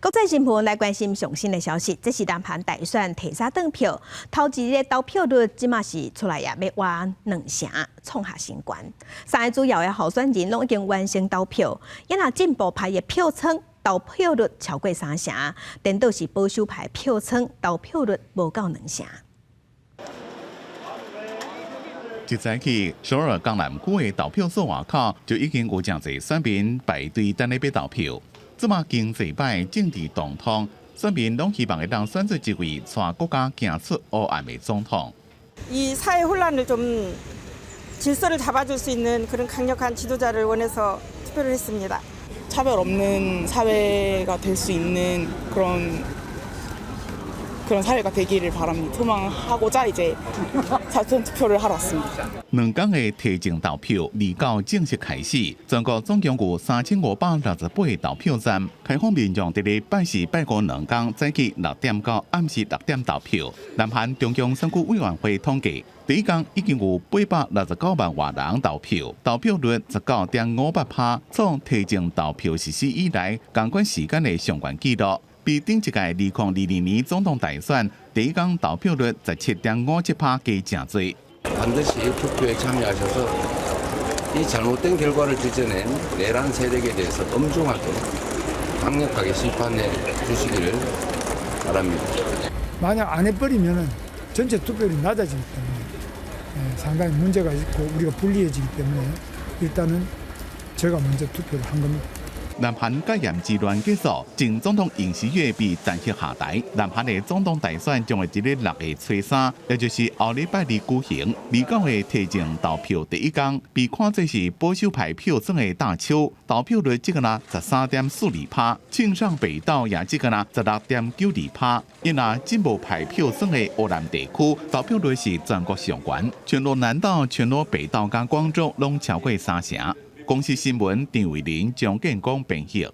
國際新聞來關心上新的消息，這是南韓大選提早轉票，頭一日投票率這馬是出來也欲倚兩成，創下新高。三個主要的候選人攏已經完成投票，也若進步派的票倉投票率超過三成，顛倒是保守派票倉投票率無夠兩成。一早起，首爾江南區的投票所外口就已經有誠濟選民排隊等咧欲投票。這馬經濟擺政治動盪，選民攏希望會當選出一位帶國家行出黑暗的總統。 이 사회 혼란을 좀 질서를 잡아줄 수 있는 그런 강력한 지도자를 원해서 투표를 했습니다. 차별 없는 사회가 될 수 있는 그런 사회가 되기를 바랍니다. 소망하고자 이제 사전 투표를 하러 왔습니다. 兩工的提前投票，29正式開始。全國總共有3568個投票站，開放民眾佇咧拜四、拜五兩工早起6點到暗時6點投票。南韓中央選舉委員會統計，第一工已經有869萬外人投票，投票率19.58%，創提前投票實施以來仝款時間的上懸紀錄。比頂一屆2022年總統大選第一工投票率17.57%低誠濟。 반드시 투표에 참여하셔서 이 잘못된 결과를 빚어낸 내란 세력에 대해서 엄중하게 강력하게 심판해 주시기를 바랍니다. 만약 안 해버리면은 전체 투표율이 낮아지기 때문에 예, 상당히 문제가 있고 우리가 불리해지기 때문에 일단은 제가 먼저 투표를 한 겁니다. 南韓戒嚴之亂結束，前總統尹錫悅被彈劾下台。南韓的總統大選將會佇咧6月初三，也就是後禮拜二舉行。29的提前投票第一工，被看做是保守派票倉的大手，投票率只若13.42%，慶尚北道也只若16.92%。因若進步派票倉的烏南地區，投票率是全國上懸，全羅南道、全羅北道佮光州攏超過三成。公視新聞張偉林、張建光編譯。